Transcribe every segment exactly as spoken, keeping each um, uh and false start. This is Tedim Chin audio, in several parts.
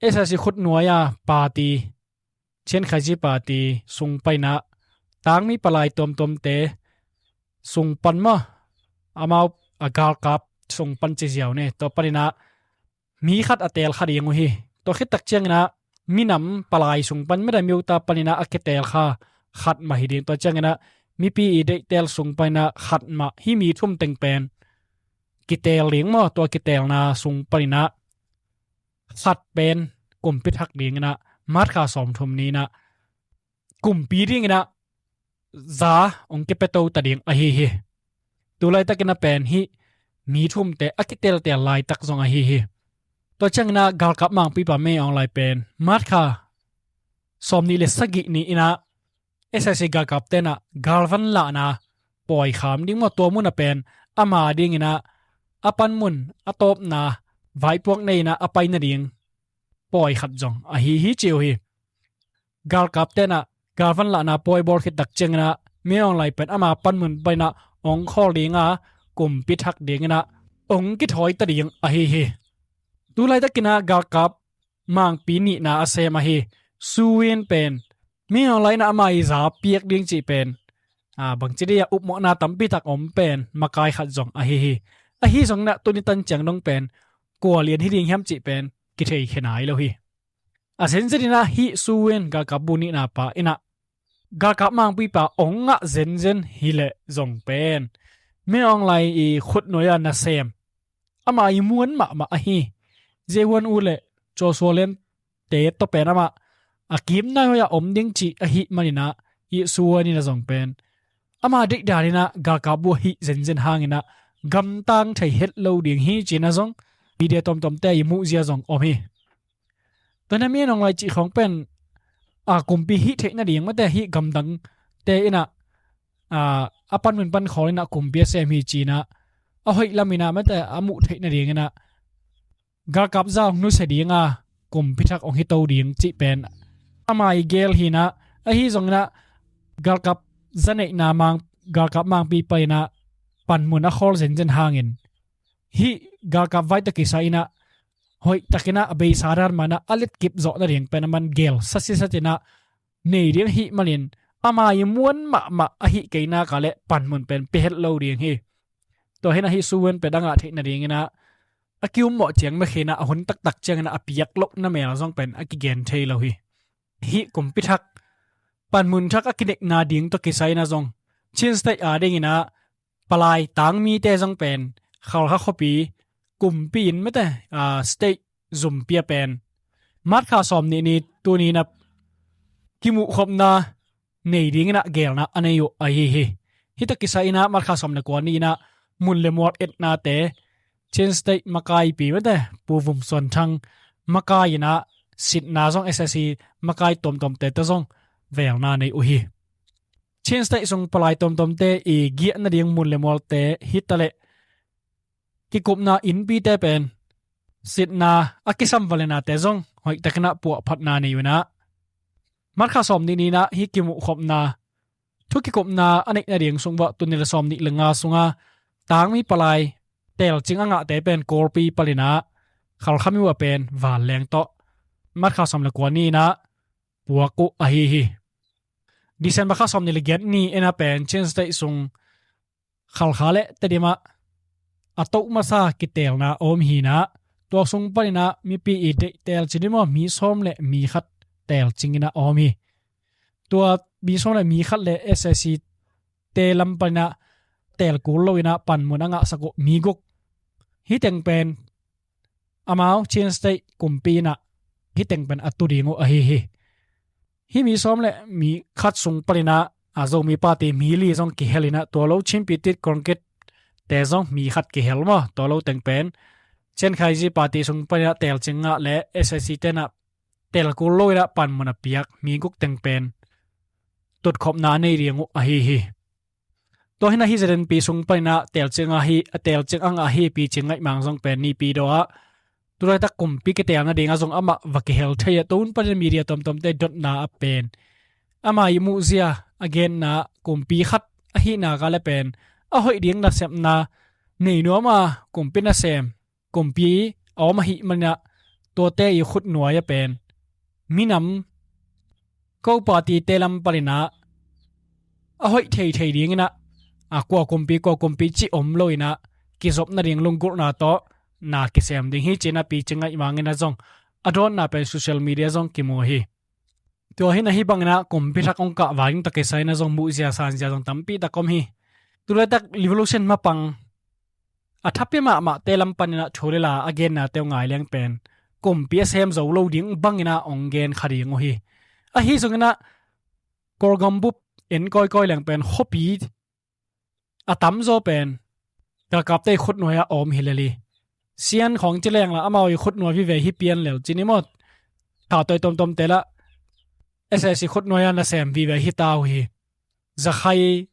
SAC khutnuai-a party, Chin Khaiji Party sung panin ah tangmi palai tuamtuamte sung pan maw, amau a galkap sung pan ci ziau ni, tua panin ah mi khat a teel kha ding uh hi. Tua khit tak ciangin ah minam palai sung pan, mite mi uta panin ah a kiteel kha khat mah hi ding. Tua ciangin ah mipi i deihtel sung panin ah khat mah, hih mi thum teng pen kiteel ding maw, tua kiteelna sung panin ah khat pen kumpi thak dingin ah March kha sawmthum ni-in ah kumpi dingin ah za hong kipeto ta ding ahi hi. Tu laitakin ah pen hih mi thumte a kiteelteel laitak zong ahi hi. Tua ciangin ah galkap mangpipa Min Aung Hlaing pen March kha sawmnih le sagih ni-in ah SAC galkapte'n ah galvan lahna pawi kham ding maw, tua mun ah pen ama dingin ah a panmun, a tawpna, vaipuak nei-in ah a pai nading pawi khat zong ahi hi ci uh hi. Galkapte'n ah galvan lahna pawi bawl khit tak ciangin ah Min Aung Hlaing pen ama panmun panin ah hong khawl ding a, kumpi thak dingin ah hong kithawi ta ding ahi hi. Tu laitakin ah galkap mangpi nihna a sem ahi Su Win pen Min Aung Hlaing in ah ama i za piak ding cih pen, a, bangci dih a upmawhna tampi tak om pen makai khat zong ahi hi. Ahi zongin ah tuni tan ciang dong pen kua lian hi ding hiam cih pen kithei khia nai lo hi. A zenzen in ah hih Su Win galkap bu nihna pa in ah galkap mangpipa hong ngah zenzen hi leh zong pen Min Aung Hlaing i khutnuai-a nasem, ama i muan mahmah ahi Zeihwan U le Kyaw Soe Lanh te tawh pen amah a kim nai hoih-a om ding cih ahih manin ah hih Su Win in ah zong pen ama deihdan in ah galkap bu ahi zenzen hangin ah gamtang thei het lo ding hi ci-in ah zong media tuamtuamte i muhzia zong om hi. Tua hi-in ah Min Aung Hlaing cih khawng pen, a, kumpi hih theih nading, mate, hih gamdangte in ah, a, a panmun pan khawl in ah kumpi a sem hi ci-in ah a hoih lam in ah, mate, a muh theih nadingin ah galkap za hong nusia ding a, kumpi thak hong hi to ding cih pen ama i gel hi-in ah, ahi zongin ah galkap za neihna mang, galkap mangpipa in ah panmun a khawl zenzen hangin hih galkap vai tawh kisai-in ah hoih takin ah a beisa dan mah in ah a letkip zawh nading pen aman gel sasiasat in ah nei ding ahih manin ama i muan mahmah ahih kei nak leh panmun pen pia het lo ding hi. Tua hi-in ah hih Su Win pen a ngah theih nadingin ah a kiummawh ciang mekhin ah a hun taktak ciangin ah a piak lohna mel zong pen a kigen thei lo hi. Hih kumpi thak, panmun thak a kineihna ding tawh kisai-in ah zong Chin State a dingin ah palai tangmite zong pen Khalkha khuapi kumpi in, mate, a, state zumpi-a pen March kha sawmnih ni, tuni-in ah kimuhkhopna nei dingin ah gelna a nei uh ahi hi. Hih tawh kisai-in ah March kha sawm le kua ni-in ah mun le mual etnate, Chin State makaipi, mate, Pu Vum Suan Thang makai-in ah sitna zong, SAC makai tuamtuamte tawh zong velna nei uh hi. Chin State sung palai tuamtuamte i giahna ding mun le mualte hi taleh kikupna innpite pen sitna a kisam valenate zong hoih takin ah puahphatna nei uh in ah March kha sawmnih ni-in ah hih kimuhkhopna, thu kikupna a neih nading sung uah tul nih le sawmnih le nga sunga tangmi palai teelcing a ngahte pen Kawlpi panin ah Khalkha mi uah pen vanleng tawh March kha sawm le kua ni-in ah puak uh ahi hi. December kha sawmnih le giat ni-in ah pen Chin State sung Khalkha le Tedim ah a toh masa kiteelna a om hi-in ah, tua sung panin ah mipi i deih teelcing ding maw, mi sawm le mi khat teelcing in ah a om hi. Tua mi sawm le mi khat le SAC te lam panin ah teel kul lo-in ah panmun a ngahsak uh mi guk. Hih teng pen amau Chin State kumpi in ah hih teng pen a tu ding uh ahi hi. Hih mi sawm le mi khat sung panin ah a Zomi Party mi li zong kihel in ah, tua lo Chin Pyitthiew Congress te zong mi khat kihel maw, tua lo teng pen Chin Khaiji Party sung panin ah teelcing ngah le SAC te'n ah teel kul lo-in ah panmun a piak mi guk teng pen tutkhopna a nei ding uh ahi hi. Tua hi-in ah hih ZNP sung panin ah teelcing a hi, a teelcing a ngah hi picing ngaihmang zong pen Naypyidaw ah tulaitak kumpi kiteelna dingah zong amah va kihel thei a, tua hun panin media tuamtuamte dotna ah pen ama i muhzia, a genna kumpi khat ahih nak leh pen a hoih ding nasepna nei nuam a, kumpi nasem, kumpi a om ahih manin ah tuate i khutnuai a pen minam ko party te lam paninah a hoih thei thei dinginah a kua kumpi kua kumpi cih om loinah kizopna ding lunggulhna tawh na kisem ding hi cinah picing ngaih manginah zong a dawnna pen social media zong kimu hi. Tua hi na hi banginah kumpi thak hong kah vaing takisa inah zong muhzia sanzia zong tampi tak om hi. Tulaitak revolution mapang a thapi mahmahte lam paninah thu le la a gennate uh ngai leng pen kumpi a sem zo lo ding banginah hong gen kha ding uh hi. Ahi zonginah Kawlgam bup en kawikawi leng pen khuapi a tamzaw pen galkapte i khutnuai-ah a om hi lel hi. Sian khawng ci lengla amau i khutnuai vive hi pian lel cin i maw? Thautawi tomtomte lah S A C khutnuai-ah nasem vive hi ta uh hi. Zakhai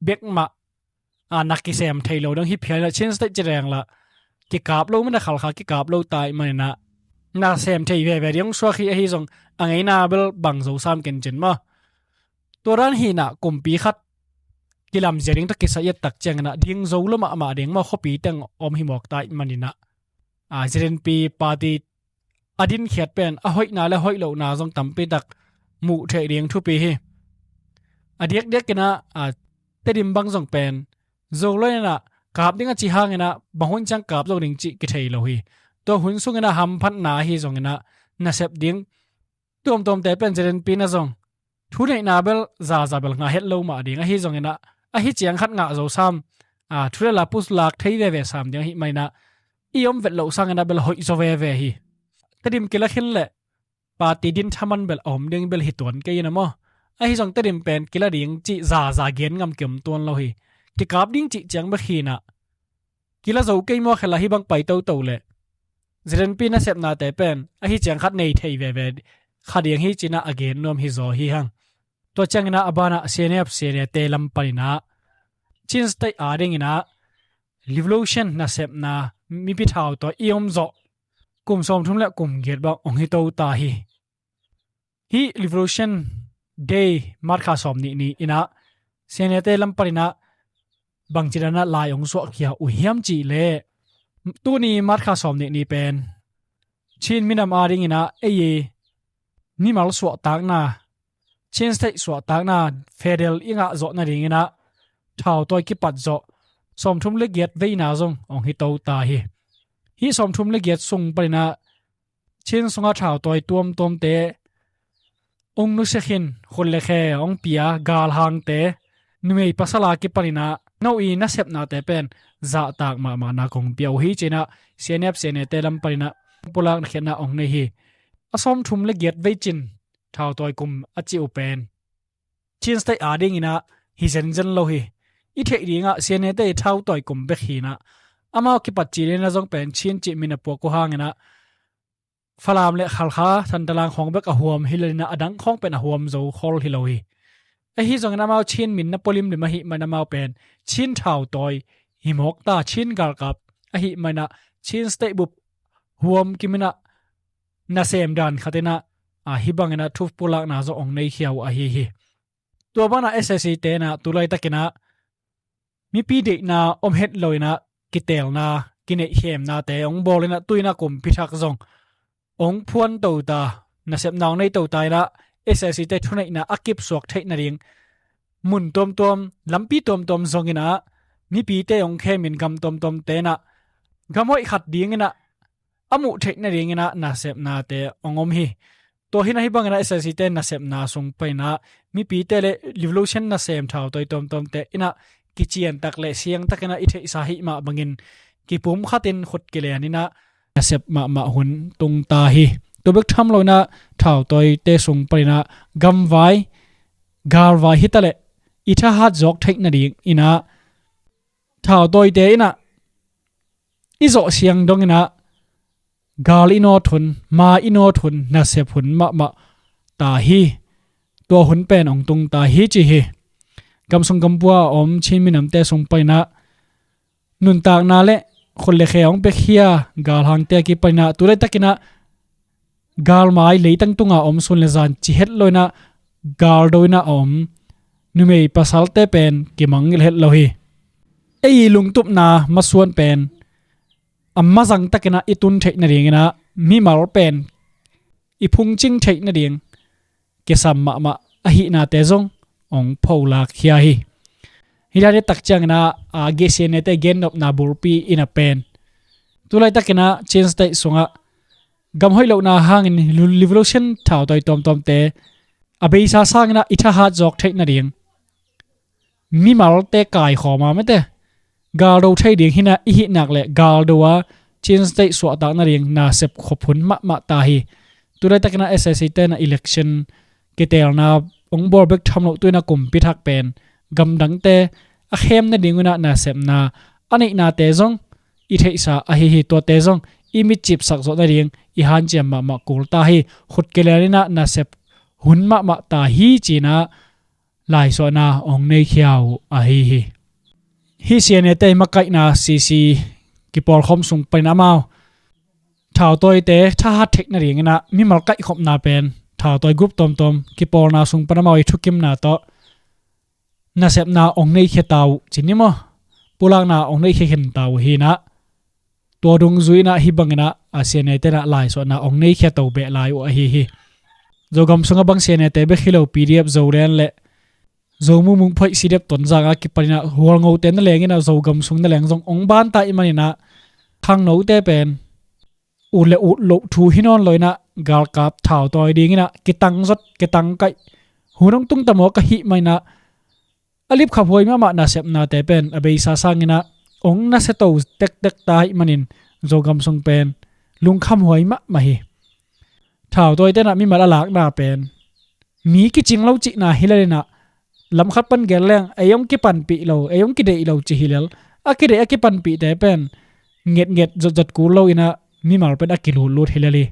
bek mah a na kisem thei lo dong hi phial inah Chin State ci lengla kikap lo mana khalkha kikap lo ta ih maninah nasem thei veve ding hong suak hi. Ahi zong a ngeina bel bang zo sam kencin maw? Tua dan hinah kumpi khat kilamzia ding tawh kisai et tak cianginah ding zo lo mahmah ding maw khuapi teng om hi mawk ta ih maninah a Z N P party a dinkhiat pen a hoihna le hoih lohna zong tampi tak muh theih ding thupi hi. A diakdiakinah a Tedim bang zong pen zo lo inah kap ding a ci hanginah bang hun ciang kap zo ding cih kithei lo hi. Tua hun sunginah hamphatna ahi zonginah nasep ding tuamtuamte pen Z N P na zong thuneihna bel zaza bel ngah het lo mah ding ahi zonginah ahi ciang khat ngah zo sam a thu le la puslak thei veve sam ding ahi maninah i om vet loh sanginah bel hoih zaw veve hi. Tedim kila khin leh party din thaman bel a om ding bel hi tuan kei inah maw? Ahi zong Tedim pen kila ding cih zaza gen ngam kiom tuan lo hi. Kikap ding cih ciang bek hinah kila zo kei maw khela hi bang pai toto leh Z N P nasepnate pen ahi ciang khat nei thei veve kha ding hi cinah a gen nuam hi zaw hi hang. Tua cianginah a banah C N F C N A te lam paninah Chin State a dinginah revolution nasepna mipi thautawi i om zawh kum sawmthum le kum giat bang hong hi to ta hi. Hih Revolution Day March kha sawm nih ni inah C N A te lam paninah bangci danah lai hong suahkhia uh hiam cih leh tuni March kha sawm nih ni pen Chin minam a dinginah ei mimal suahtakna Chin State suahtakna federal i ngah zawh nadinginah thautawi kipat zawh sawmthum le giat veina zong hong hi to ta hi. Hih sawmthum le giat sung paninah Chin sungah thautawi tuamtuamte hong nusia khin, khut le khe hong pia galhangte numei pasal a kipaninah no i nasepnate pen zahtak mahmahna kong pia uh hi cinah C N F C N A te lam paninah pulakna khiatna hong nei hi. A sawmthum le giat veicin thautawi kum a ci uh pen Chin State a dinginah hi zenzen lo hi. I theih dingah C N A te i thautawi kum bek hinah amau kipat ci lena zong pen Chin cih min a puak uh hanginah Falam le Khalkha, Thantalang khawng bek a huam hi lelinah a dang khawng pen a huam zo khol hi lo hi. Ahi zongin amau Chin min na pualimlim ahi man amau pen Chin thautawi hi mawk ta, Chin galkap ahi manah Chin State bup huam kiminah nasem dan khatinah a hi banginah thu pulakna zawh hong nei khia uh ahi hi. Tua banah S A C tenah tulaitakinah mipi deihna om het loinah kiteelna kineihkhemnate hong bawlinah tuinah kumpi thak zong hong phuan to ta, nasepna hong nei to ta inah S A C te thuneihna a kipsuak theih nading mun tuamtuam lampi tuamtuam zonginah mipite hong khemin gam tuamtuam tenah gam hoih khat dinginah a muh theih nadinginah nasepnate hong om hi. Tua hinah hi banginah S A C te nasepna sung paninah mipite le revolution nasem thautawi tuamtuamte inah kiciantak le siangtakinah i theihsa hih mah bangin kipum khatin khut kileninah nasep mahmah hun tungta hi. Tua bek tham loinah thautawite sung paninah gamvai galvai hitaleh i thahat zawk theih nadinginah thautawite inah i zawh siang donginah gal i nawt hun, ma i nawt hun, nasep hun mahmah ta hi. Tua hun pen hong tung ta hi ci hi. Gamsung gampua a om Chin minamte sung paninah nuntakna le khut le khe hong piakhia galhangte a kipaninah tulaitakinah galmai leitang tunga om sun le zan ci het loinah galdo inah a om numei pasalte pen kimangngilh het lo hi. Ei i lungtupna masuan pen a mazang takinah i tun theih nadinginah mimal pen i phungcing theih nading kisam mahmah ahihnate zong hong pholak khia hi. Hih dan i tak ciangin ah, a, G C N A te gennopna bulpi in a pen, tulaitakin ah Chin State sungah gam hoih lohna hangin lu-, revolution thautawi tuamtuamte a beisa sangin ah i thahat zawk theih nading mimalte kaikhawm a mete galdo thei ding hi na i hih nak le galdo a Chin State suahtak nading nasep khop hun mahmah ta hi. Tulaitakin ah S A C te na election kitelna hong bawl bek tham loh tu in ah kumpi thak pen gamdangte a khem nading un ah nasepna a neihnate zong i theihsa ahi hi. Tuate zong i mitcipsak zawh nading i hanciam mahmah kul ta hi. Khut kilian in ah nasep hun mahmah ta hi ci-in ah laisuahna hong neikhia uh ahi hi. Hih C N A te makaihna C C kipawlkhawm sung panin amau thautawite thahat theih nadingin ah mimal kaihkhopna pen thautawi group tuamtuam kipawlna sung pan amau i thukimna tawh nasepna hong neikhia ta uh ci ni maw, pulakna hong neikhia khin ta uh hi na. Tua dungzui in ah hih bangin ah a C N A te na laisuahna hong neikhia to beh lai uh ahi hi. Zogam sungah bang C N A te bek hi lo, P D F Zoland le Zo Mung Mung phoih C D F Tonzang a kipan in ah Hualngote na leng in ah Zogam sung na leng zong hong ban ta ih manin ah khangnote pen ut le ut loh thu hi nawn lo in ah galkap thautawi dingin ah kitang zot kitang kaih hun hong tung ta maw ka hih manin ah a lipkhaphuai mahmah nasepnate pen a beisa sangin ah hong nasia to tektek ta ih manin Zogam sung pen lungkhamhuai mahmah hi. Thautawite na mimal a lakna pen mi kicing lo cihna hi lel in ah lamkhat pan gel leng ei hong kipanpih lo, ei hong kideih lo ci hi lel, a kideih a kipanpihte pen ngetnget zotzot kul lo in ah mimal pen a kilutlut hi lel hi.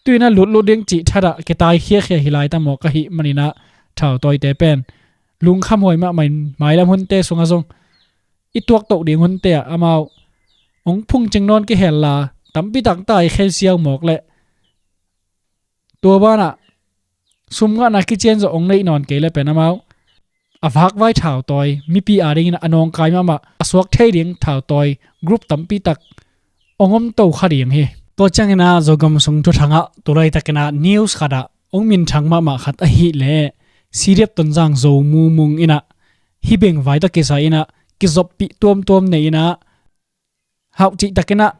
Tu in ah lutlut ding cih thadah kitaikhiakhia hi lai ta maw ka hih manin ah thautawite pen lungkhamhuai mahmah in mailam hunte sungah zong i tuaktoh ding hunte ah amau hong phungcing nawn kihel la tampi tak ta i khelsiau mawk leh tua banah sum ngahna kician zawh hong neih nawn kei le pen amau a vakvai thautawi mipi a dingin a nawngkai mahmah a suak thei ding thautawi group tampi tak hong om to kha ding hi. Tua ciangin ah Zogam sung thuthangah tulaitakin ah news khatah hong minthang mahmah khat ahih leh C D F Tonzang Zo Mung Mung in ah hih bengvai tawh kisai in ah kizoppih tuamtuam nei in ah hauh cihtakin ah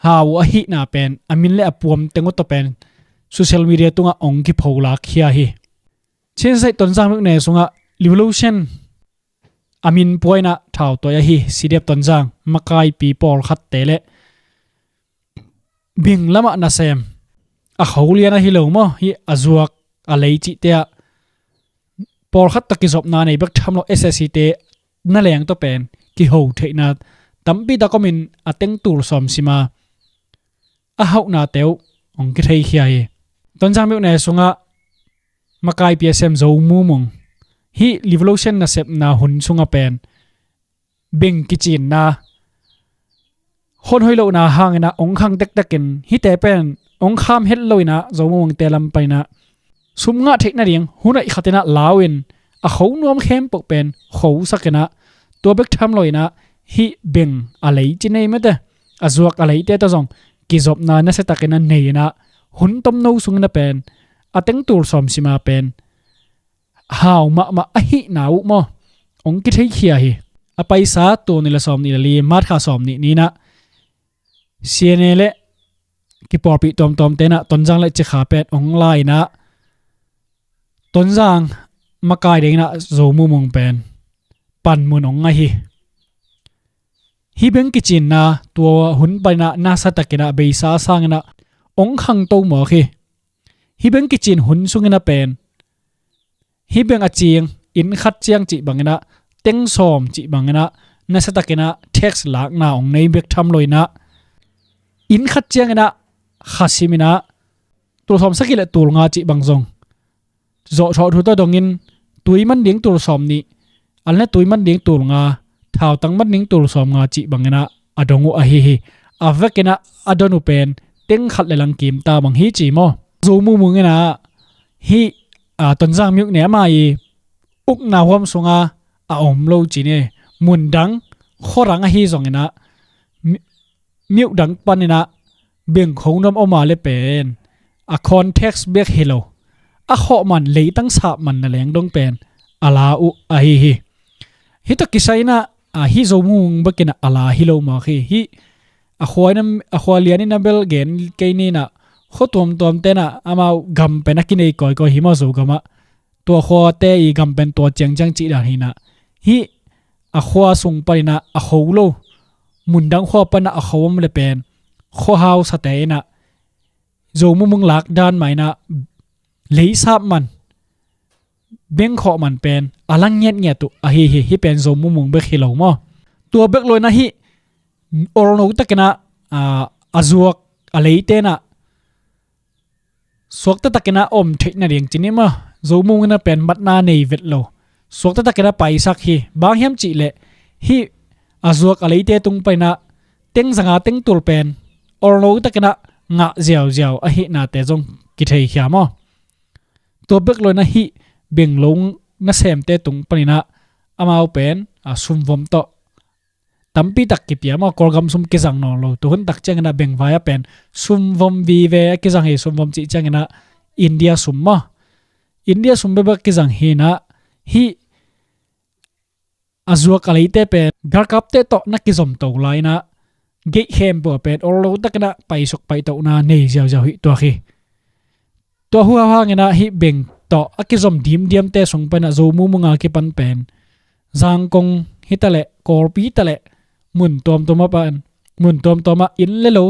hau uh ahihna pen a min le a puam teng uh tawh pen social media tungah hong kipholak khia hi. Chin State Tonzang myone sungah revolution a min pua in ah thautawi ahi C D F Tonzang makaipi pawlkhatte le bing lamah nasem a kho lian ahi lo maw, hih a zuak a lei cihte ah pawlkhat tawh kizopna nei bek tham lo S A C te na leng tawh pen kiho theihna tampi tak om in a teng tul sawm sima a hauhnate uh hong kitheikhia hi. Tonzang myone sungah makaipi a sem Zo Mung Mung hih revolution nasepna hun sungah pen beng kicinna, hon hoih lohna hangin ah hong khang tektekin hihte pen hong kham het lo in ah Zo Mung Mungte lam panin ah sum ngah theih nading hun hoih khat in ah lau in a kho nuam khempeuh pen khosak in ah tua bek tham lo in ah hih beng a lei ci nei mete a zuak a leite tawh zong kizopna nasiatakin a nei in ah hun tomno sungin a pen a teng tul sawm sima pen hau mahmah ahihna uh maw hong kitheikhia hi. A paisa tul nih le sawm nih le li, March kha sawm nih ni-in ah C N A le kipawlpih tuamtuamte in ah Tonzang le Cikha pen hong la in ah Tonzang makai dingin ah Zo Mung Mung pen panmun hong ngah hi. Hih beng kicinna tua hun panin ah nasiatakin ah beisa sangin ah hong khangto mawk hi. Hih beng kicin hun sungin a pen hih beng a cing inn khat ciang cih bangin ah teng sawm cih bangin ah nasiatakin ah tax lakna hong nei bek tham lo in ah inn khat ciangin ah kha sim in ah tul sawm sagih le tul nga cih bang zong zawhthawh thu tawh dongin tui man ding tul sawm nih, an le tui man ding tul nga, thautang man ding tul sawm nga cih bangin ah a dong uh ahi hi. A vekin ah a don uh pen teng khat le lang kim ta bang hi ci maw? Zo Mung Mung in ah hih, a, Tonzang myone ama i ukna huam sunga a om lo ci ni. Mun dang, khua dang ahi zongin ah mi-, myone dang panin ah beng kho nuam om a le pen a context bek hi lo, a khawh man, leitang sap man na leng dong pen a la uh ahi hi. Hih tawh kisai inah, a, hih Zo mumung bek inah a la hi lo mawk hi. Hih a khua in a, a khua lian in a bel gen kei ni inah, khua tuamtuam te inah amau gam pen a kinei kawikawi hi maw, Zogam ah. Tua khuate i gam pen tua ciangciang cih dan hi inah, hih a khua sung pan inah a kho lo, mundang khua pan inah a kho om le pen khua hausate inah Zo mumung lak dan mah inah leisap man, beng khawh man pen a la ngiatngiat uh ahi hi. Hih pen Zo mumung bek hi lo maw. Tua bek lo inah hih olno tak inah, a, a zuak a leite inah suakta tak inah om theih nading ci ni maw, Zo mumung inah pen matna nei vet lo, suakta tak inah paisak hi. Bang hiam cih leh hih a zuak a leite tung pan inah teng zanga teng tul pen olno tak inah ngah ziauziau ahihnate zong kitheikhia maw. Tua bek lo inah hih beng lo nasemte tung pan inah amau pen, a, sumvom tawh tampi tak kipia maw, Kawlgam sum kizang nawn lo. Tuhun tak ciang inah bengvai ah pen sumvom vive a kizang hi. Sumvom cih ciang inah India sum maw, India sum bekbek kizang hi inah, hih a zuak a leite pen galkapte tawh na kizom to lai inah gate khempeuh ah pen olno tak inah paisuk paitohna nei ziauziau hi tuak hi. Tua huau hang inah hih beng tawh a kizom dimdiamte sung pan inah Zo mumung a kipan pen Zangkong hi taleh, Kawlpi hi taleh, mun tuamtuam ah pan, mun tuamtuam ah inn le lo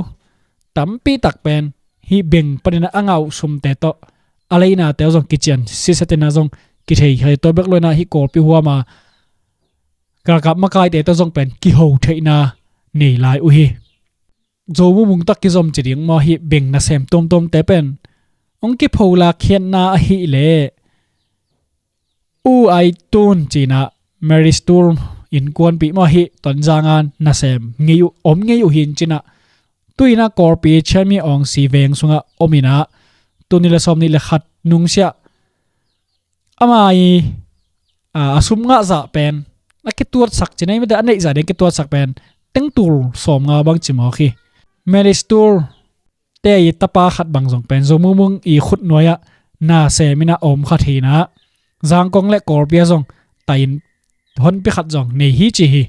tampi tak pen hih beng pan inah a ngah uh sumte tawh a leinate uh zong kician siset inah zong kitheikhia hi. Tua bek lo inah hih Kawlpi huam a galkap makaite tawh zong pen kiho theihna nei lai uh hi. Zo mumung tawh kizom ci ding maw, hih beng nasem tuamtuamte pen hong kipho lakkhiatna ahih leh, U Ai Tun ci inah Mary Stool innkuanpih maw, hih Tonzang a nasem ngei uh, om ngei uh hi in ci inah, tu inah Kawlpi Chin Min Aung Hlaing veng sungah om inah, tul nih le sawmnih le khat nungsiah ama i, a, a sum ngah zah pen a kituatsak ci ni maw, a neih zah ding a kituatsak pen tengtul sawmnga bang ci mawk hi. Mary Stool te i tapa khat bang zong pen Zo mumung i khutnuai ah nasem inah a om khat hi inah, Zangkong le Kawlpi ah zong tai-in honpi khat zong nei hi ci hi.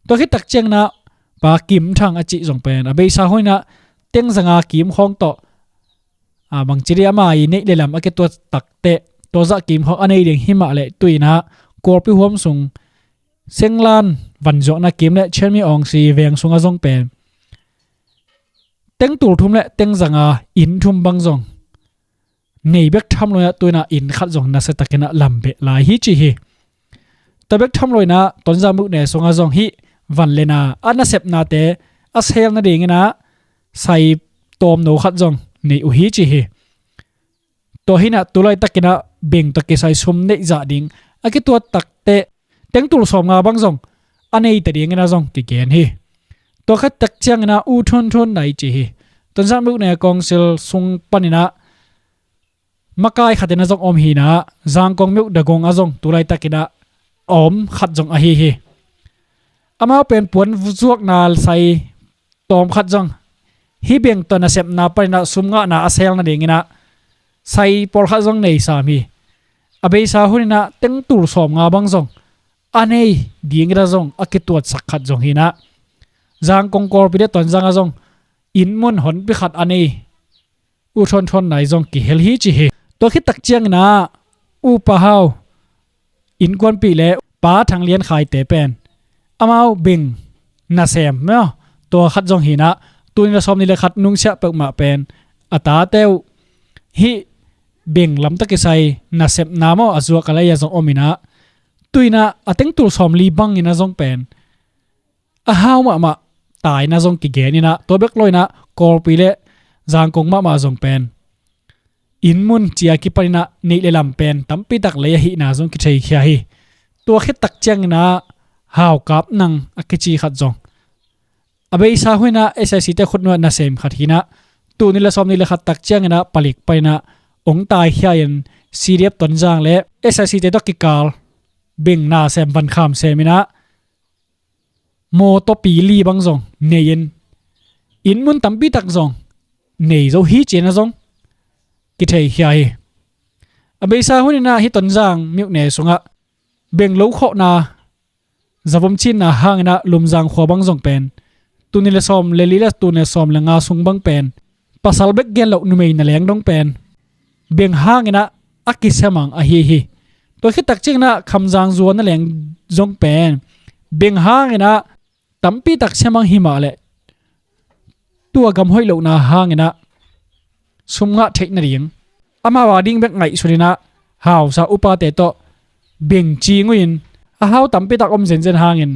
Tua khit tak ciang inah Pa Kim Thang a cih zong pen a beisa hun inah teng zanga kim khawng tawh, a, bangci dih, ama i neih le lam a kituat takteh tua zah kim khawng a nei ding hi mah leh, tu inah Kawlpi huam sung Senglan vanzuakna kim le Chin Min Aung Hlaing veng sungah zong pen tengtul thum le teng zanga inn thum bang zong nei bek tham lo inah, tu inah inn khat zong nasia tak inah lam beh lai hi ci hi. Tua bek tham lo inah Tonzang mukne sungah zong hih van le na a nasepnate a sel nading inah sai tawmno khat zong nei uh hi ci hi. Tua hi inah tu laitak inah beng tawh kisai sum neih zah ding a kituat takteh tengtul sawmnga bang zong a nei ta ding inah zong kigen hi. Tua khit tak ciang inah U Thon Thon Nai ci hi. Tonzang mukne council sung pan inah makai khat inah zong om hi inah, Zangkong mukdagong ah zong tu laitak inah a om khat zong ahi hi. Amau pen puan zuakna sai tawm khat zong, hih beng tawh nasepna pan inah sum ngahna a sel nading inah sai pawlkhat zong nei sam hi. A beisa hun inah tengtul sawmnga bang zong a nei ding inah zong a kituatsak khat zong hi inah, Zangkong, Kawlpi le Tonzang ah zong inn mun honpi khat a nei U Thon Thon Nai zong kihel hi ci hi. Tua khit tak ciang inah U Pa Hau innkuanpih le Pa Thang Lian Khai te pen amau beng nasem maw, tua khat zong hi inah, tul nih le sawmnih le khat nungsiah peuhmah pen a tate uh hih beng lam tawh kisai nasepna maw, a zuak a lei ah zong om inah, tu inah a tengtul sawmli bang inah zong pen a hau mahmah ta inah zong kigen inah, tua bek lo inah Kawlpi le Zangkong mahmah zong pen inn mun ci a kipan inah neih le lam pen tampi tak lei ahihna zong kitheikhia hi. Tua khit tak ciang inah Haukap Nang a kici khat zong a beisa hun inah S A C te khutnuai ah nasem khat hi inah, tul nih le sawmnih le khat tak ciang inah palik pan inah hong taikhia in C D F Tonzang le S A C te tawh kikal beng nasem vankham sem inah mawtawpi li bang zong nei in, inn mun tampi tak zong nei zo hi cih na zong kithei khia hi. A beisa hun inah hih Tonzang myone sungah beng lo khawhna zavom cinna hang inah Lumzang khua bang zong pen, tul nih le sawm le li le tul nih le sawm le nga sung bang pen, pasal bek gen loh numei na leng dong pen beng hang inah a kisiamang ahi hi. Tua khit tak ciang inah Khamzang zuan na leng zong pen beng hang inah tampi tak siamang hi mah leh tua gam hoih lohna hang inah sum ngah theih nading, amau a ding bek ngaihsun inah hausa upate tawh beng cing uh in, a hau tampi tak om zenzen hangin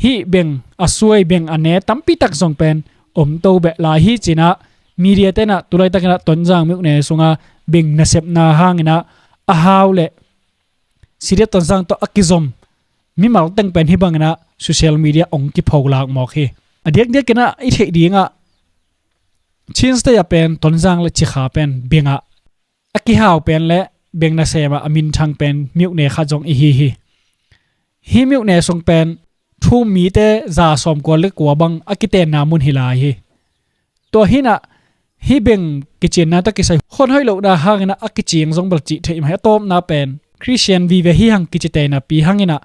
hih beng a suai, beng a ne tampi tak zong pen om to beh lai hi ci inah media te inah tulaitak inah Tonzang myone sunga beng nasepna hang inah a hau le Siria Tonzang tawh a kizom mimal teng pen hih bang inah social media ong kipho lak mawk hi. A diakdiak inah i theih dingah Chin State ah pen Tonzang le Cikha pen bengah a kihau pen le beng nasem ah a minthang pen myone khat zong i hi hi. Hih myone sung pen thu um mite za sawmkua le kua bang a kitenna mun hi lai hi. Tua hi inah hih beng kicinna tawh kisai hon hoih lohna hang inah a kicing zong bel cih theih mah hi. A tawpna pen Christian vive hi hang kici tei napi hang inah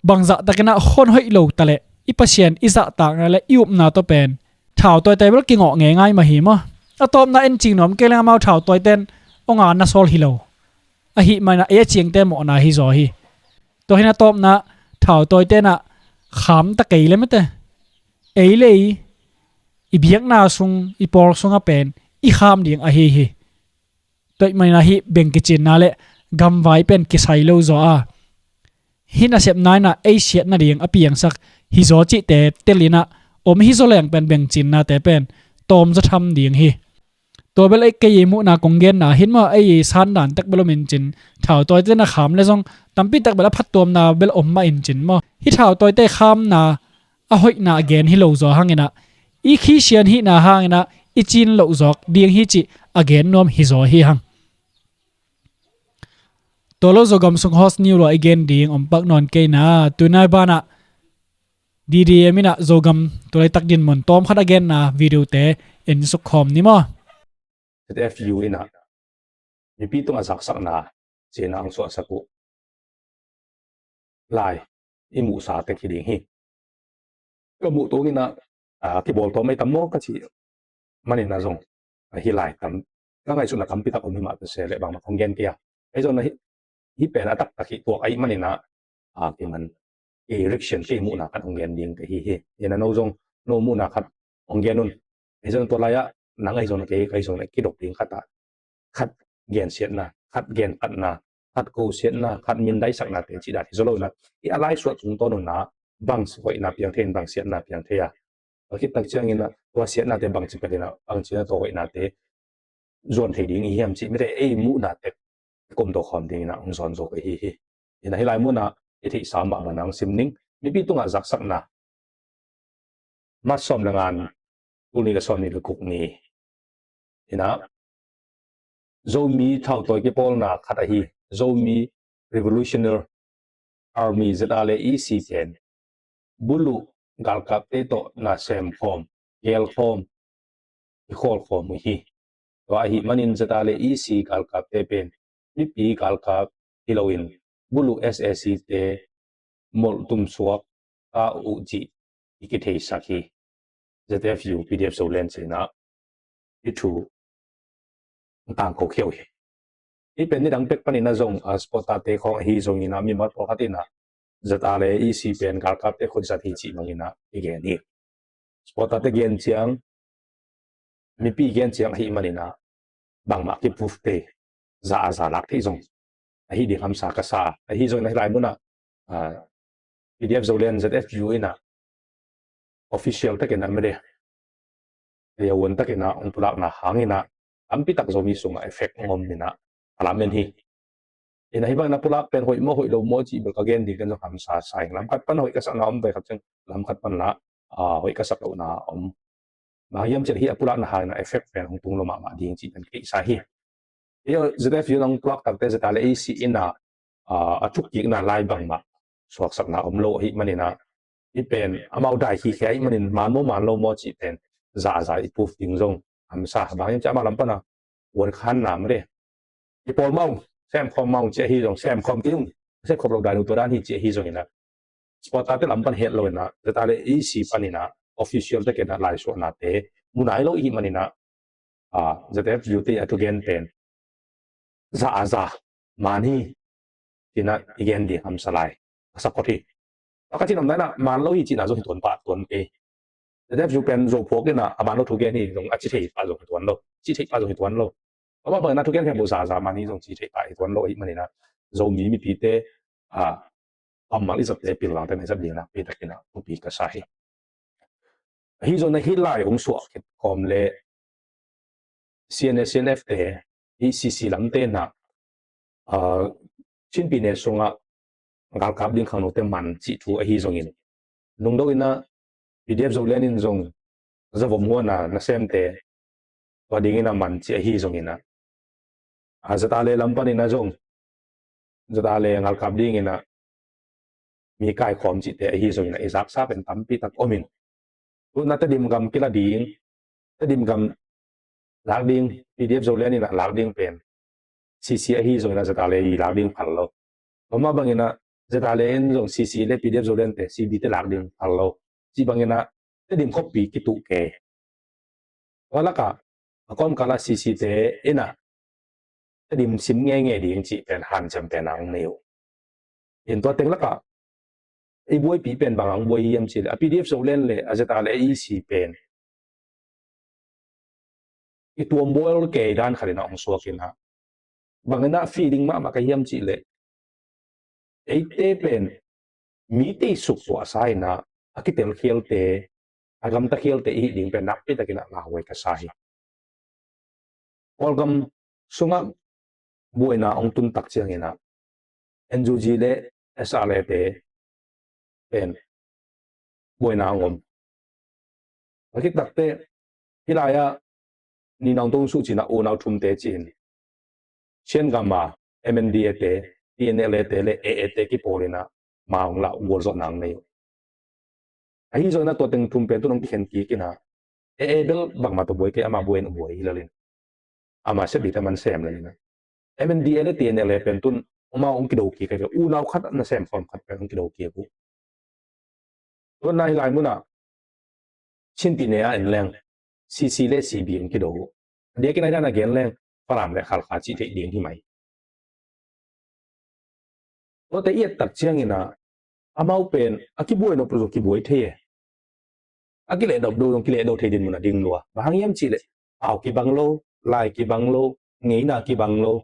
bangzah tak inah hon hoih lo ta leh i Pasian i zahtakna le i upna tawh pen thau tawite bel kingawh ngeingai mah hi maw. A tawpna en cing nuam kei leng amau thau tawite in ong a na sawl hi lo. Ahih man inah ei a ciangte mawhna hi zaw hi. Tua hi inah a tawpna thau tawite inah kham ta kei le mate, ei le ei i biakna sung, i pawl sungah pen i kham ding ahi hi. Tua ahih man inah hih beng kicinna le gamvai pen kisai lo zaw a, hih nasepna inah ei siat nading a piangsak hi zaw cihte tel inah om hi zaw leng pen beng cinnate pen tawm zaw tham ding hi. Tua bel ei kei i muhna kong genna hi maw, ei i sandan tek bel om in cin, thau tawite na kham le zong tampi tak bel a phattuamna bel om mah in cin maw. Hih thau tawite khamna a hoihna a gen hi lo zaw hang inah i Christian hihna hang inah i cin loh zawk ding hi cih a gen nuam hi zaw hi hang. Tua lo Zogam sung host ni uh lua i gen ding om pak nawn kei inah, tu nai banah D D M inah Zogam tulaitak dinmun tawm khat a genna video te en suk khawm ni maw. Z F U inah mipi tungah zaksakna cihna ang suahsak uh lai i muhsa tek hi ding hi. Ka muh tung inah, a, kibawl tawm ei tam maw ka cih man inah zong, a, hi lai tam, ka ngaihsutna tampi tak om hi mah ta se leh bangmah kong gen kei a. Ei zong na hih, hih pen a taktak hih tuak ahih man inah, a, kei man, kei reaction, kei muhna khat hong gen ding ka hi hi. Inah no zong no muhna khat hong gen un. Ei zong tua lai-ah nang ei zong na kei, kei zong na kidop ding khat ah khat gensiatna, khat genphatna, khat kosiatna, khat mindaisaknate cih dan hi zaw lo inah, i a laisuah tungtawn un ah bang hoihna piang thei in, bang siatna piang thei a, a khit tak ciangin ah tua siatnate bangci pek inah, bangci inah tua hoihnate zuan thei ding i hiam cih mite ei muhna tek kumto khawm ding inah hong zawn zo ka hi hi. Inah hih lai munah i theihsa mahmah na hong sim ning. Mipi tungah zaksakna, March sawm le nga, tul nih le sawm nih le guk ni inah Zomi thautawi kipawlna khat ahi Zomi Revolutionary Army, Z R A E C pen buluh galkapte tawh na sem khawm, gel khawm, i khawl khawm uh hi. Tua ahih manin Z R A E C galkapte pen mipi galkap hi loin buluh S A C te molh tumsuak ta uh cih i kitheisak hi. Z F U, P D F Zoland ci inah i thu tangko khia uh hi. Hih pen nidang pek panin ah zong, a, supporter te khawng ahi zongin ah mimal pawlkhat in ah Z R A E C pen galkapte khut zat hi cih bangin ah i gen hi. Supporter te gen ciang, mipi gen ciang ahih manin ah bangmah kiproof te za a za lak theih zong ahi ding hamsa ka sa. Ahi zongin ah hih lai munah, a, P D F Zoland, Z F U in ah official takin ah mede, a, yawn takin ah hong pulakna hangin ah tampi tak Zomi sungah effect hong om in ah a lamen hi. Inah hih bangin ah pulak pen hoih maw hoih lo maw cih bel ka gen ding ken zong hamsa sa ing. Lam khat pan hoih ka sakna om, tua khit ciang lam khat pan lah, a, hoih ka sak lohna om. Bang hiam cih leh hih a pulakna hangin ah effect pen hong tung lo mahmah ding cih pen ka theihsa hi. Hih Z F U in hong pulak takte Z R A E C in ah, a, a thukkikna lai bangmah suaksakna om lo ahih manin ah, hih pen amau dai khikhia ahih manin man maw man lo maw cih pen za a za i proof ding zong hamsa. Bang hiam cih amah lam pana, uan khan nam re. I pawl mah ung, sem khawm mah ung ci ahi zong, sem khawm kei ung, sem khawm lo dan uh tua dan hi ci ahi zongin ah, supporter te lam pan het lo in ah, ZRA EC panin ah, official te ken ah laisuahnate mu nai lo i hih manin ah, ZFU te a thugen pen za a za man hi, ci-in ah i gen ding hamsa lai. A support hi. A ka cih nop dan ah man lo hi cihna zong hi tuan pah tuan kei. ZFU pen Zo phawk in ah a man lo thugen hi zong a ci thei pah zong hi tuan lo. Ci thei pah zong hi tuan lo. Amah bangin ah thugen khempeuh za a za man hi zong ci thei pah hi tuan lo ahih manin ah, Zomi mipite, a, ammal i zatte pilvangte na i zat ding nakpi takin ah thupi ka sa hi. Ahi zongin ah hih lai hong suah khit kawm leh CNA, CNF te, hih CC lamte in ah, a, Chin pyine sungah galkap ding khangnote man cih thu ahi zongin, nungdo in ah PDF Zoland in zong zavom huan a nasemte tua dingin ah man cih ahi zongin ah, a, ZRA lam panin ah zong ZRA galkap dingin ah mi kaikhawm cihte ahi zongin ah i zaksa pen tampi tak om in, tu-in ah Tedim gam kila ding, Tedim gam lak ding, PDF Zoland in ah lak ding pen CC ahi zongin ah ZRA i lak ding phal lo. Amah bangin ah ZRA in zong CC leh PDF Zoland te, CB te lak ding phal lo. Cih bangin ah Tedim khuapi kituh kei. Tua lakah a kawmkal ah CC te in ah Tedim sim ngeingei ding cih pen hanciam pen a hong nei uh. In tua teng lakah i buaipih pen bang a hong buai hiam cih leh, a PDF Zoland leh a ZRA EC pen i tuam bawl kei dan khat in ah hong suak in ah, bangin ah feeling mahmah ka hiam cih leh, eite pen mite i suk tuahsa in ah a kitelkhialte, a gamtakhialte i hih ding pen nakpi takin ah lauhuai ka sa hi. Kawlgam sungah buaina hong tun tak ciangin ah NUG leh SRA te pen buaina hong om. A khit takteh hih lai-ah ni naung tong suh cin ah unau thumte ci-in Shan gam a MNDA te, TNLA te leh AA te kipawl in ah ma hong lah uh, gualzawhna hong nei uh. Ahi zongin ah tua teng thum pen tu-in hong kikhen kik in ah, AA bel bangmah tawh buai kei, amah buai in buai hi lel in, amah sep ding te man sem lel in ah, MNDA leh TNLA pen tu-in amau hong kido kik kei ve, unau khat nasem khawm khat pen hong kido kik uh. Tua na hih lai munah Chin pyine ah en leng CC leh CB hong kido uh. A diakin a hi dan a gen leng Falam leh Khalkha cih theih ding hi mai. Tuate i et tak ciangin ah amau pen a kibuai nop lo zong kibuai thei e. A kilehdo lo zong kilehdo thei din mun a ding lua. Bang hang hiam cih leh pau kibang lo, lai kibang lo, ngeina kibang lo.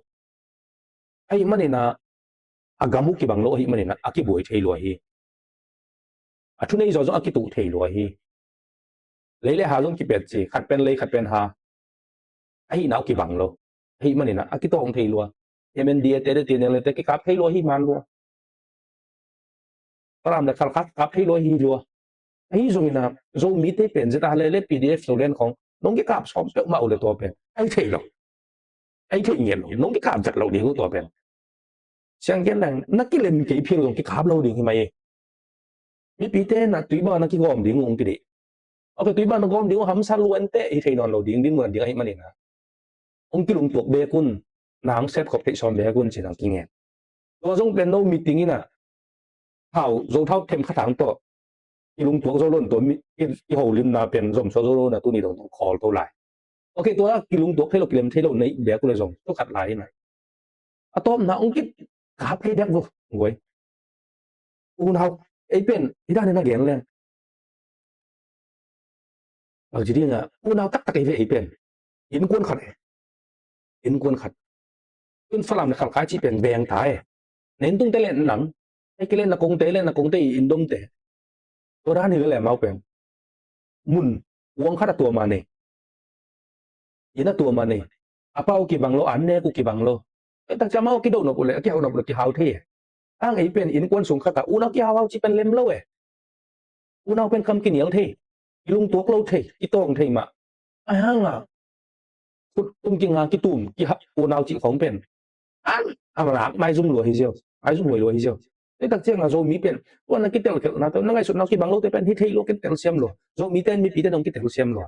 Ahih manin ah a gam uh kibang lo ahih manin ah a kibuai thei lua hi. A thunei zaw zong a kituh thei lua hi. Lei leh ha zong kipet ci, khat pen lei khat pen ha, ahihna uh kibang lo. Ahih manin ah a kitawng thei lua. MNDA te leh TNLA te kikap thei lua hi man lua. Falam leh Khalkha kap thei lua hi lua. Ahi zongin ah Zomite pen ZRA leh PDF Zoland khawng nong kikap sawm peuhmah uh leh tua pen a hi thei lo. A hi thei ngiat lo, nong kikap zat lo ding uh tua pen. Siang gen leng na kilem kei phial zong kikap lo ding hi mai. Mipite na tui bang na kigawm ding uh hong kidih. Ok, tui bang na gawm ding uh hamsa luan teh hi thei nawn lo ding, ding mun a ding ahih manin ah hong kilungtuak bek un, na hong sepkhop theih sawm bek un ci-in hong kingen. Tua zong pen no meeting in ah thau, zo thau them khat hang tawh kilungtuak zo lo in tua mi, ki, kiholimna pen zomsuak zo lo in ah tuni dong tawh khawl to lai. Ok, tua kilungtuak thei lo, kilem thei lo na hih bek uh leh zong tua khat lai in ah a tawpna hong kikap kei dek vo. Guai, unau, ei pen hi dan in a gen leng, bangci ding ah unau taktak ei ve, ei pen innkuan khat e. Innkuan khat. Tun Falam leh Khalkha cih pen veng ta e. Na inntung te leh nang, ei kei leh na kongte, leh na kongte i inn domte. Tua dan hi lel e amau pen. Mun uang khat a tuam a nei, inn a tuam a nei. A pau kibang lo, an nek uh kibang lo. Ei tak ciang amau a kido nop uh leh, a kihau nop uh leh kihau thei e. Ang ei pen innkuan sung khat ah unau kihauhau cih pen lem lo e. Unau pen kam kinial thei, kilungtuak lo thei, kitawng thei mah. Ahi hang a khut tum kinga kitum kiha unau cih khawng pen an a lak maizum lua hi ziau, maizum huai lua hi ziau. Ei tak ciang a Zomi pen tua na kitelkhialhna tawh na ngaihsutna uh kibang lote pen hi thei lua, kitel siam lua. Zomite in mipite dong kitel siam lua.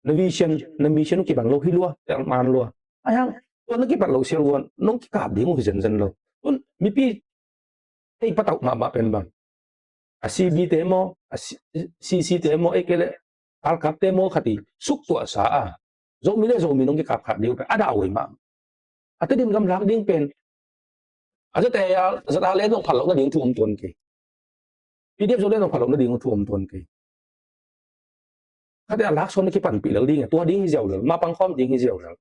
Na vision, na mission uh kibang lo hi lua, tel man lua. Ahi hang, tua na kipat lo sial uh a nong kikap ding uh hi zenzen lo. Tun mipi tei patauh mahmah pen bang, a C B te maw, a C- CC te maw, ei kei le Talkap te maw khat i suktuahsa a Zomi le Zomi nong kikap khat ding uh pen a dah uh hi mah. A Tedim gam lak ding pen a ZA ZA le nong phalh loh nading thu om tuan kei. PDF Zoland nong phalh loh nading thu om tuan kei. Khat a lak sawn na kipanpih lel ding a, tua ding hi ziau lel, ma pang khawm ding hi ziau lel.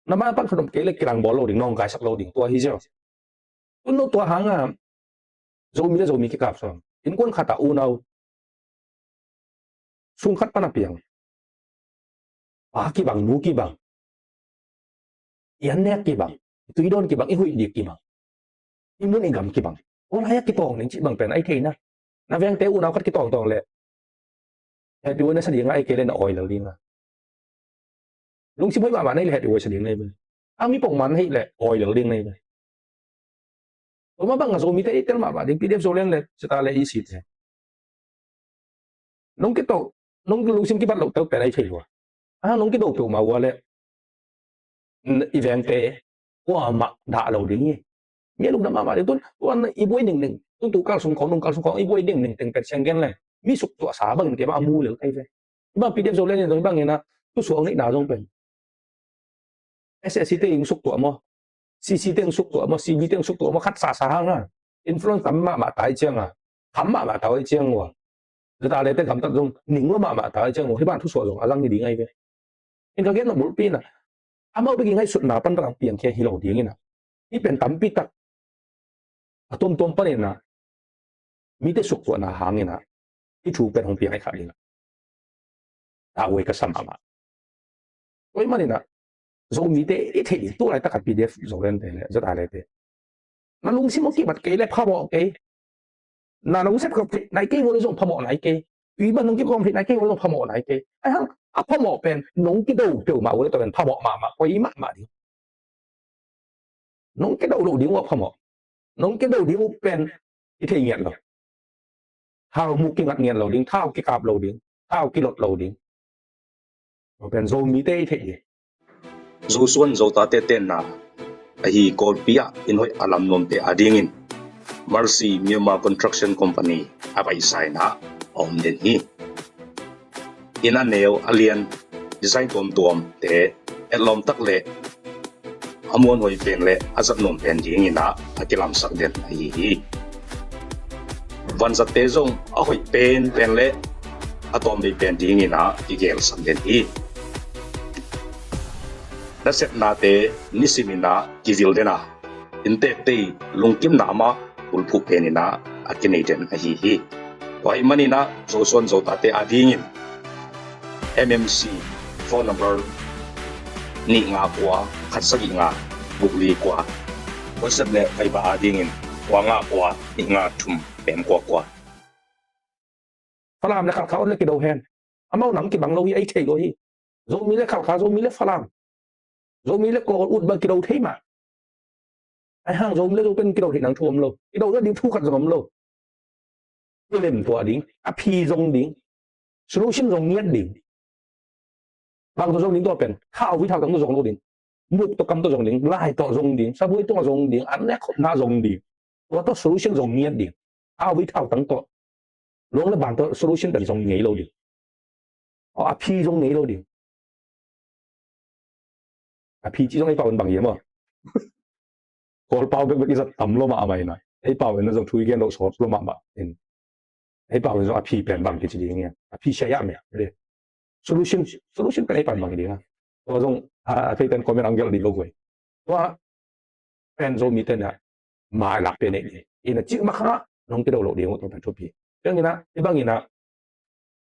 Na ma pang khat om kei le kilang bawl lo ding, nong kaisak lo ding, tua hi ziau. Tun no tua hang a Zomi le Zomi kikap sawn, innkuan khat a unau sung khat pan a piang, pa kibang, nu kibang, i annek kibang, i tuidawn kibang, i huih dik kibang, i mun i gam kibang, tua lai a kitawng ning cih bang pen ai thei na. Na vengte unau khat kitawngtawng le hehpih huai na sa ding a, ei kei le na awi lel ding a. Lungsim hoih mahmah na hih le hehpih huai sa ding na hi ve. A mi pongman na hih le awi lel ding na hi ve. Tua mah bang a Zomite i tel mahmah ding, PDF Zoland le ZA le EC te, nong kito, nong lungsim kibat loh tel pen ai thei lua. A nong kido peuhmah ua le i vengte kuamah dah lo ding hi. Mi a lungdam mahmah ding. Tun tua i buai ningning, tun tu kal sung khawng, nung kal sung khawng i buai ningning teng pen siang gen leng mi suktuahsa bangin keimah a mu lel kei ve. Bang PDF Zoland in zong bangin a thusuak neihna zong pen SAC te in suktuah maw, CC te in suktuah maw, CB te in suktuah maw, khat sasa hang a influence tam mahmah ta hi ciang a, kham mahmah ta hi ciang ua, ZA le te gamtat zong ning lua mahmah ta hi ciang ua, hih bang thusuak zong a zang hi ding ai ve. In ka gen na bulpi na, amau bek i ngaihsutna pan bang piang khia hi lo ding in a, hih pen tampi tak a tuamtuam panin a mite suktuahna hangin a hih thu pen hong piang ai kha ding a, a huai ka sa mahmah. Tua ahih manin a Zomite i theih ding, tu laitak a PDF Zoland te le ZA le te, na lungsim hong kibat kei le phamawh kei. Na nong sep khop theih nai kei ua le zong phamawh nai kei. Tui ban nong kikawm theih nai kei ua le zong phamawh nai kei. Ahi hang a phamawh pen nong kido peuhmah ua le tua pen phamawh mahmah, koi mahmah ding. Nong kido loh ding uh a phamawh. Nong kido ding uh pen i thei ngiat lo. Thau mu kingat ngiat lo ding, thau kikap lo ding, thau kilot lo ding. Tua pen Zomite i theih ding. Zosuan Zotate tenna ahi Kawlpi ah inn hoih a lam nuamte adingin Mercy Myanmar Construction Company a paisa in a om den hi. Inn a neu a lian, design tuamtuamte etlawm tak le a muanhuai pen le a zat nuam pen dingin a kilamsak den ahi hi. Vanzatte zong a hoih penpen le a tawmvei pen dingin a kigelsak den hi. Nasepnate nisimin a kivil den a, innteekte i lungkimna mah bulphuh penin a kinei den ahi hi. Tua ahih manin a Zosuan Zotate adingin MMC phone number nih nga kua khat sagih nga guk li kua, WhatsApp le Viber adingin kua nga kua nih nga thum pen kua kua. Falam le Khalkha on le kido hen. Amau nam kibang lo hi, ei thei lo hi. Zomi le Khalkha, Zomi le Falam, Zomi le Kawl, Ut bang kido thei mah. Ahi hang Zomi le Zo pen kido theih nang thu om lo. Kido nading thu khat zong om lo. Kilem tuah ding, a phi zong ding, solution zong ngiat ding. Bang tawh zong ding tua pen, thau vui thau tang tawh zong lo ding, muk tawh kam tawh zong ding, lai tawh zong ding, sabuai tungah zong ding, an nek khopna zong ding. Tua tawh solution zong ngiat ding. Thau vui thau tang tawh, luang le ban tawh solution pen zong ngei lo ding. Aw, a phi zong ngei lo ding. A phi cih zong ei pau in bang hiam aw? Kawl pau bekbek i zat tam lo mahmah in a, ei pau in a zong thu i gen loh sawt lo mahmah in. Ei pau in zong a phi pen bang kici ding hiam? A phi sia yah meh. Solution, solution pen ei pau in bang ding a. Tua zong a, a theiten comment ang gelh dih lo guai. Tua pen Zomite na mai lak pen ei dih. Ina cih mah kha nong kido loh ding uh tua pen thupi. Tua ina, i bang ina,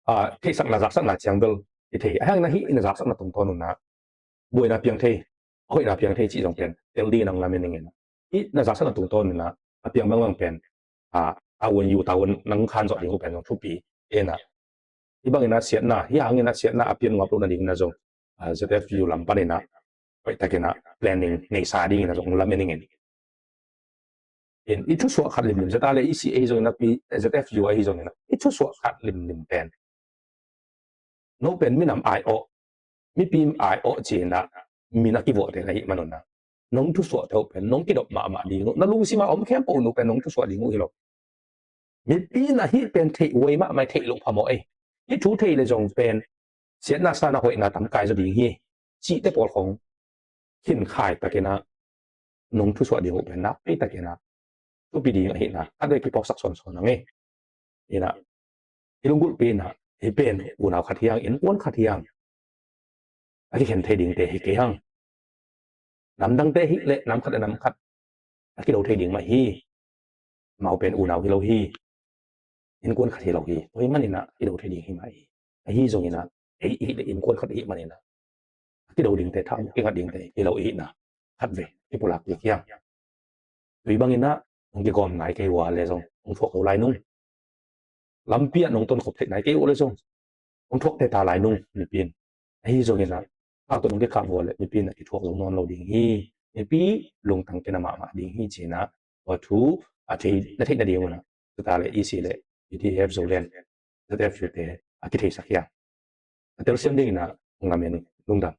a, theihsakna zaksakna ciang bel i thei. A hang na hih ina zaksakna tungtawn una buaina piang thei, hoihna piang thei cih zong pen tel ding nang lamen ing ina. Hih na zaksakna tungtawn ina a piang bangbang pen, a, a uan yu ta uan nang khan zawh ding uh pen zong thupi ina. Hih bang ina siatna, hih hang ina siatna a pian ngap lo nading na zong, a, ZFU lam pan ina hoihtak ina planning neisa ding ina zong lamen ing ina. In, i thusuah khat limlim, ZA le EC ahi zongin a, ZFU ahi zongin a, i thusuah khat limlim pen No pen minam ai-awh, mipi ai-awh ci-in ah min a kivuahte na hih manun ah nong thusuahte uh pen nong kidop mahmah ding uh, na lungsim a om khempeuh uh pen nong thusuah ding uh hi lo. Mipi na hih pen theih huai mahmah, theih loh phamawh ei. Hih thu thei le zong pen siatna sana hoihna tam kai zaw ding hi cihte pawl khong khinkhai takin ah nong thusuah ding uh pen nakpi takin ah thupi ding ahihna khat vei kiphawksak sawnsawn a ngei. Inah i lunggulhpi inah hih pen unau khat hi hang, innkuan khat hi hang, a kikhen thei dingte hi kei hang. Namdangte hi leh nam khat le nam khat a kido thei ding mah hi. Amau pen unau hi lo hi, innkuan khat hi lo hi. Tua ahih manin ah kido thei ding hi mah hi. Ahi zongin ah ei i hih leh innkuan khat i hih manin ah a kido dingte, tha a kikhat dingte hi lo ihihna khat vei kipulak kik hiang. Tui bangin ah hong kigawm nai kei uh a leh zong hong thuak lo lai nung, lampi ah nong tonkhop theih nai kei uh leh zong hong thuak teta lai nung mipi in. Ahi zongin ah a tawh nong kikap uh a leh mipi in ah kithuak zo nawn lo ding hi. Mipi lungtang kina mahmah ding hi ci-in ah tua thu a thei, na theih nadingun ah tuta leh EC leh PDF Zoland ZFU te a kitheisak hiang. A telsiam dingin ah hong lamen ing. Lungdam.